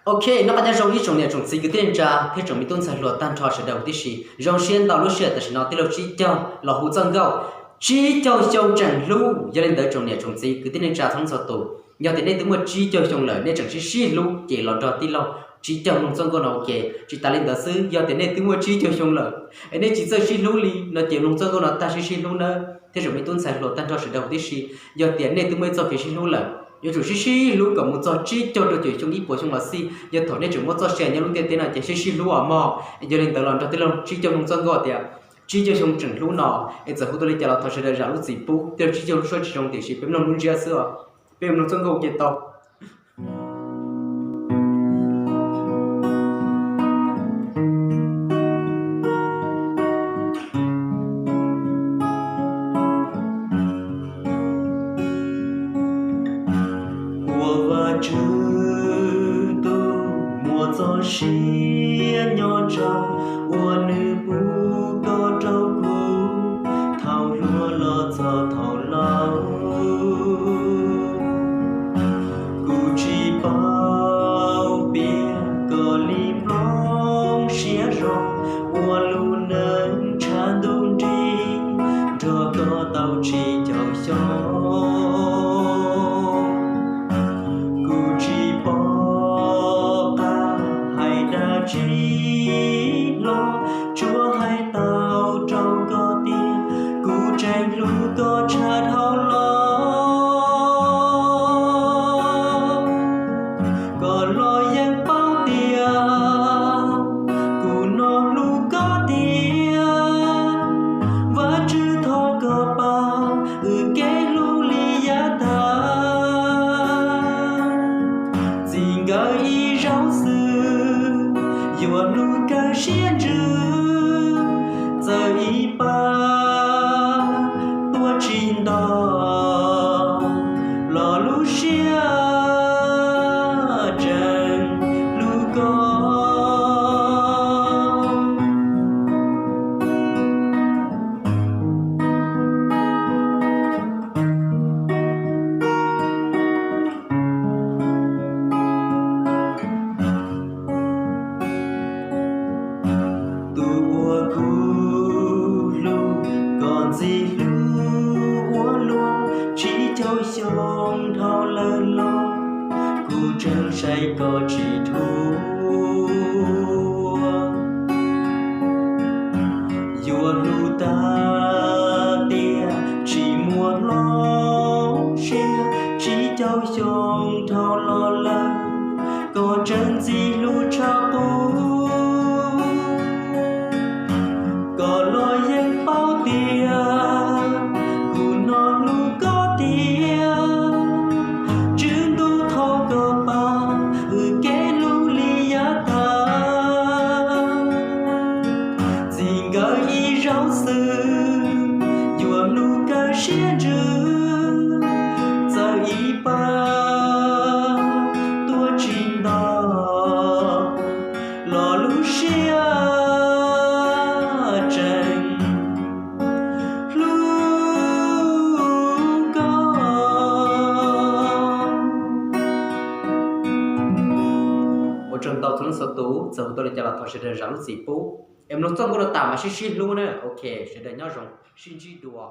Ok, noj qab nyob zoo ib tsoom niam tsoom txiv kwv tij neej tsa thiab tsoom me tub ntxhais hluas tag nrho sawv daws huv tib si. Zoo siab ntau lub sij hawm tam sim no tij laug Tsib Caug los hu txoj nkauj Tsib Caug Xyoo Tseem Hlub. Yog li ntawd tsoom niam tsoom txiv kwv tij neej tsa txhua txhua tus, yog tias nej twb muaj tsib caug xyoo lawm nej tseem sib sib hlub ces los nrog tij laug Tsib Caug mloog txoj nkauj no ua ke. Tsis tas li ntawd xwb, yog tias nej twb muaj tsib caug xyoo lawm es nej tsis txawj sib hlub li no ces mloog txoj nkauj no tag sib sib hlub nawb thiab tsoom me tub ntxhais hluas tag nrho sawv daws huv tib si. Yog tias nej twb muaj ib txoj kev sib hlub lawm, yuav tsum sib sib hlub kom mus txog tsib caug rau caum xyoo ib puas xyoo los xij, yog thaum nej tseem muaj txoj sia nyob lub ntiaj teb no ces sib sib hlub os mog. Yog li ntawd los nrog tij laug Tsib Caug mloog txoj nkauj tias Tsib Caug Xyoo Tseem Hlub no, es txawm hu tau li cas los thov sawv daws zam lub txim pub. Tij laug Tsib Caug lub suab tsis zoo tiam sis peb mloog lub ntsiab xwb os. Peb mloog txoj nkauj ua ke tau. Ua Vajtswv tus muaj txoj sia nyob zoo, uas nws pub koj rau kuv thaum hluas los txog thaum laus. Kuv tsis paub piav kom li nplooj siab zoo, ua lub neej tshav ntuj nrig nrog koj tau tsib caug xyoo. Kuv tsis pom qab hais dab tsi los, tsuas hais tau rau koj tias kuv tseem hlub koj tshaj dhau los. Koj los yeej paub tias kuv no hlub koj tiag. Vajtswv thov koj pab wb kev hlub li yav tag. Txij nkawm ib zaug xwb, yuav hlub kawg siab ntsws. Txawm ib pab tuaj tsis nto, los lub siab tseem hlub koj. Tus uas kuv hlub, koj ntxim hlub ua luaj, tsib caug xyoo dhau lawm los kuv tseem saib koj tsis dhua. Yuav hlub tag tiam tsis muaj hlob siab, tsib caug xyoo dhau los lawm, koj tseem ntxim hlub tshaj qub. Koj los yeej paub tias kuv no hlub koj tiag. Tswv Ntuj thov koj pab wb kev hlub li yav tag. Txij nkawm ib zaug xwb, yuav hlub kawg siab ntsws. Txawm ib pab tuaj tsis nto, los lub siab tseem hlub koj. Ua tsaug ntau txhua leej txhua tus, txawm hu tau li cas los thov sawv daws zam lub txim pub. Es mloog txoj nkauj no tas mas sib sib hlub na. Ok, sawv daws nyob zoo, sib ntsib dua.